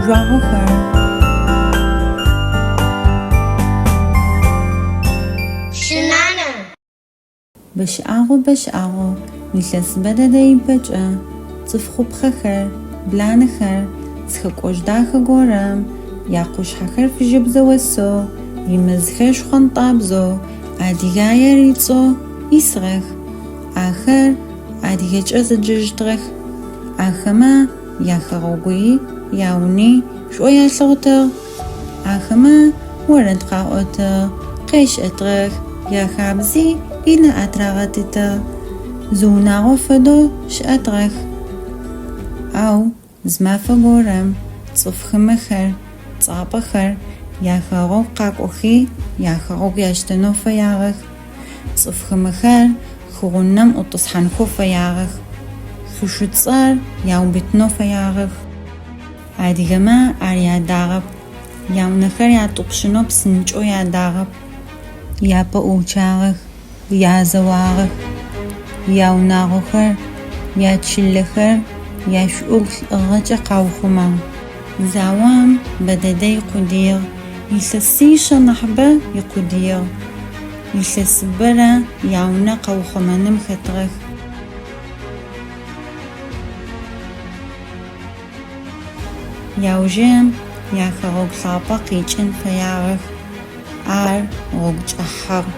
Жъуагъохэр. Пщынанэ. Бэшӏагъэу бэшӏагъэу, илъэсыбэ дэдэ ипэкӏэ, цӏыф хъупхъэхэр, бланэхэр, зы хэкужъ дахэ горэм, якъушъхьэхэр фыжьыбзэ осэу, имэзхэр шхъонтӏабзэу, Адыгеер ыцӏэу исыгъэх. Ахэр адыгэкӏэ зэджэжьытыгъэх. Ахэмэ яхэгъэгуи, яуни шӏу ялъэгъутыгъ. Ахэмэ орэд къаӏотыгъ, къешӏэтыгъэх, яхабзи ынаӏэ атырагъэтытыгъ. Зы унагъо фэдэу щыӏэтыгъэх. Ау зы мафэ горэм цӏыф хымэхэр, цӏапӏэхэр яхэгъэгу къакӏохи, яхэгъэгу яштэнэу фэягъэх. Цӏыф хымэхэр хыгъунэм ӏутӏысхьанхэу фэягъэх, хы Шӏуцӏэр яубытынэу фэягъэх. Адыгэмэ ар ядагъэп, яунэхэр ятӏупщынэу псынкӏэу ядагъэп. Япэӏууцуагъэх, язэуагъэх, яунагъохэр, ячылэхэр яшӏугъу лӏыгъэкӏэ къаухъумагъ. Заом бэдэдэ икъудыигъ, илъэсишъэ нахьыбэ икъудыигъ. Илъэсыбэрэ яунэ къэухъумэным хэтыгъэх. Яужым яхэгъэгу лъапӏэ къикӏын фэягъэх. Ар гъогу кӏыхьагъ.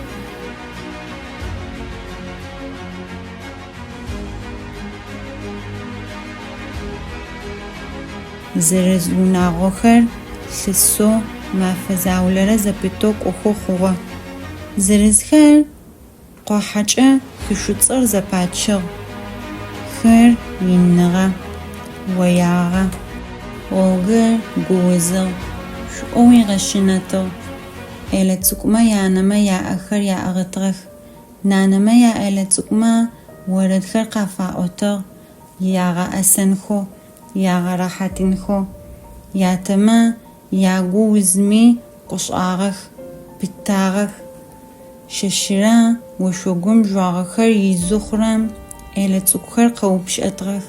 Зырыз унагъохэр лъэсэу мэфэ заулэрэ зэпытэу кӏохэу хъугъэ. Зырызхэр къухьэкӏэ хы Шӏуцӏэр зэпачыгъ. Хыр иныгъэ, оягъэ. Гъогур гуузыгъ, шӏоу уигъэщынэтыгъ. Ӏэлэ цӏыкӏумэ янэмэ яӏэхэр яӏыгъытыгъэх. Нанэмэ яӏэлэ цӏыкӏумэ орэдхэр къафаӏотыгъ, ягъэӏэсэнхэу, ягъэрэхьатынхэу. Ятэмэ ягу узми кӏошӏагъэх, пытагъэх. Чэщырэ ошъогум жъуагъэхэр изы хъурэм ӏэлэ цӏыкӏухэр къэупчӏэтыгъэх.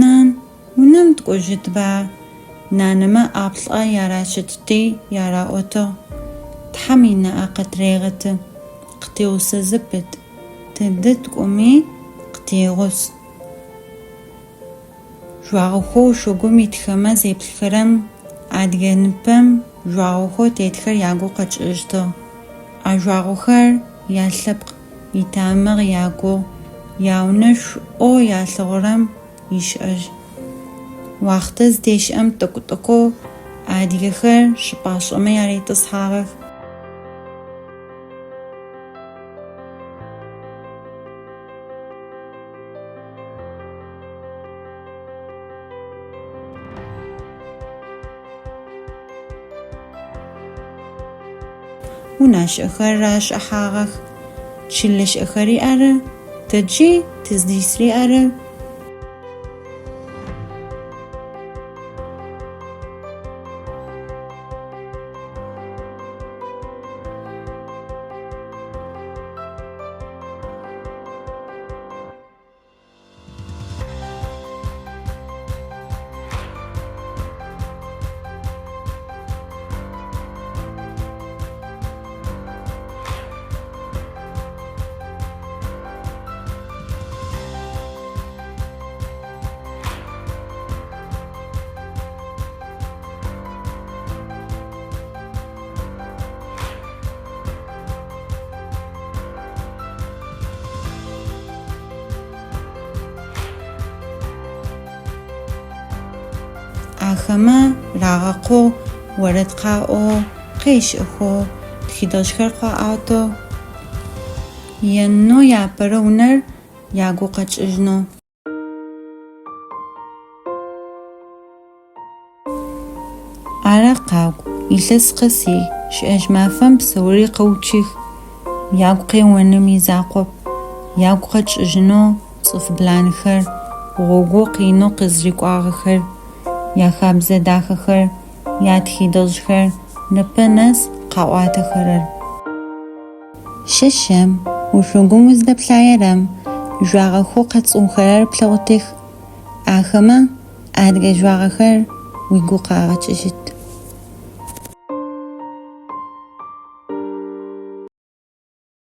Нан, унэм тыкӏожьытба? Нанэмэ ӏаплӏэ яращытти яраӏотыгъ. Тхьэм ынаӏэ къытырегъэты, къытигъусэ зэпыт, тыдэ тыкӏоми къытегъус. Жъуагъохэу ошъогум итхэмэ зеплъыхэрэм, адыгэ ныпэм жъуагъохэу тетхэр ягу къэкӏыжьытыгъ. А жъуагъохэр ялъэпкъ итамыгъ ягугъу, яунэ шӏоу ялъэгъурэм ишӏэжь. Уахътэ зытешӏэм тӏэкӏу-тӏэкӏоу адыгэхэр чӏыпӏашӏэмэ яритӏысхьагъэх. Унашӏэхэр рашӏыхьагъэх, чылэшӏэхэри ары, тэ джы тыздисри ары. Ахэмэ рагъэкъугъ орэд къаӏоу, къешӏэхэу, тхыдэжъхэр къаӏуатэу, енэу яапэрэ унэр ягу къэкӏыжьынэу. Ара къакӏу, илъэс къэси шӏэжь мафэм псэури къэуцух, ягу къеоным изакъоп, ягу къэкӏыжьынэу цӏыф бланхэр, гъогоу къинэу къызрикӏуагъэхэр, яхабзэ дахэхэр, ятхыдэжъхэр непэ нэс къаӏуатэхэрэр. Чэщым, ошъогум уздэплъаерэм, жъуагъэхэу къэцӏыухэрэр плъэгъутых. Ахэмэ адыгэ жъуагъэхэр Уигу къагъэкӏыжьыт.